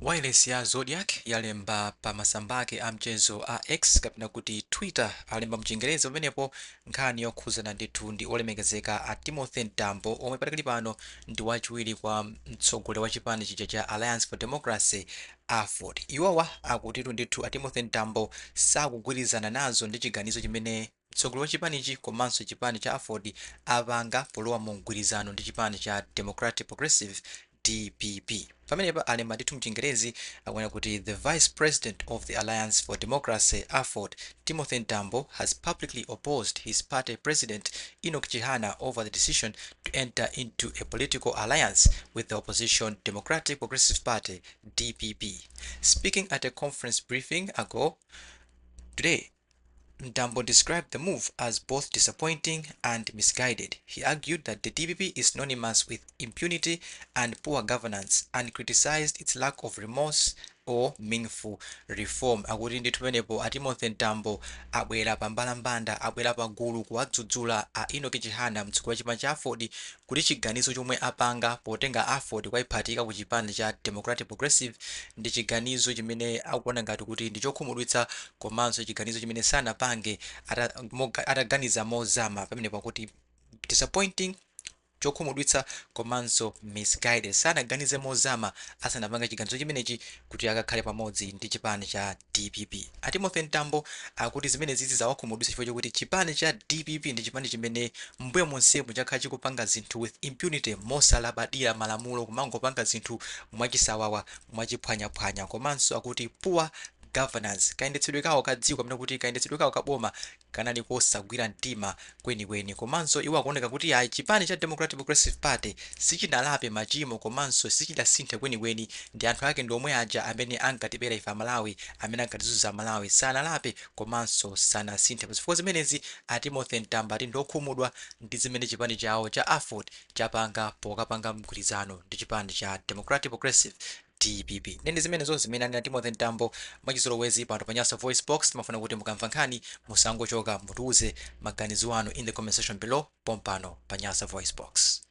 Wailesi ya Zodiak yalemba pa masamba ake a mchezo a X kapena kuti Twitter, alemba mchingerezi pamenepo, nkhani yokhuzana ndithu ndi olemekezeka a Timothy Mtambo, omwe patakali pano ndi wachiwiri kwa mtsogoleri wa chipani chija cha Alliance for Democracy, AFORD. Iwowa akutitu ndithu a Timothy Mtambo sakugwirizana nazo ndi chiganizo chimene mtsogoleri wa chipanichi komanso chipani cha AFORD apanga polowa mu mgwirizano ndi chipani cha Democratic Progressive, DPP. Pamenepa alemba ndithu mchingerezi, akunena kuti the vice president of the Alliance for Democracy, AFORD, Timothy Mtambo, has publicly opposed his party president Enoch Chihana over the decision to enter into a political alliance with the opposition Democratic Progressive Party, DPP. Speaking at a conference briefing ago today, Mtambo described the move as both disappointing and misguided. He argued that the DPP is synonymous with impunity and poor governance and criticized its lack of remorse or meaningful reform. Akuti ndithu pamenepo a Timothy Mtambo abwera pa mbalambanda, abwera pagulu kuwadzudzula a Enoch Chihana, mtsogoleri wa chipani cha AFORD, kuti chiganizo chomwe apanga potenga AFORD kuiphatika ku chipani cha Democratic Progressive ndi chiganizo chimene akuona ngati kuti ndi chokhumudwitsa, komanso chiganizo chimene sanapange ataganiza mozama. Pamenepo akuti disappointing, chokhumudwitsa, komanso misguided. Sanaganize mozama asanapanga chiganizo chimenechi kuti akakhale pamodzi ndi chipani cha DPP. A Timothy Mtambo akuti zimene zizi zawakhumudwitsa chifukwa chokuti chipani cha DPP ndi chipani chimene mbuyo monsemu chakhala chikupanga zinthu with impunity, mosalabadira malamulo, kumangopanga zinthu mwachisawawa, mwachiphwanyaphwanya, komanso akuti poor governance, kayendetsedwe kawo ka dziko kapena kuti kayendetsedwe kawo ka boma kanali kosagwira mtima kwenikweni. Komanso iwo akuoneka kuti ayi, chipani cha Democratic Progressive Party sichinalape machimo komanso sichidasinthe kwenikweni, ndi anthu ake ndi omwe aja amene ankatibera ife Amalawi, amene ankatizunza Amalawi, sanalape komanso sanasinthe. Pazifukwa zimenezi, a Timothy Mtambo ati ndiokhumudwa ndi zimene chipani chawo cha AFORD chapanga pokapanga mgwirizano ndi chipani cha Democratic Progressive, DPP. Nende zimenezo zimene anena Timothy Mtambo. Mwachizolowezi, pano pa Nyasa Voice Box timafuna kuti mukamva nkhani musangochoka, mutiuze maganizo anu in the comment section below, pompano pa Nyasa Voice Box.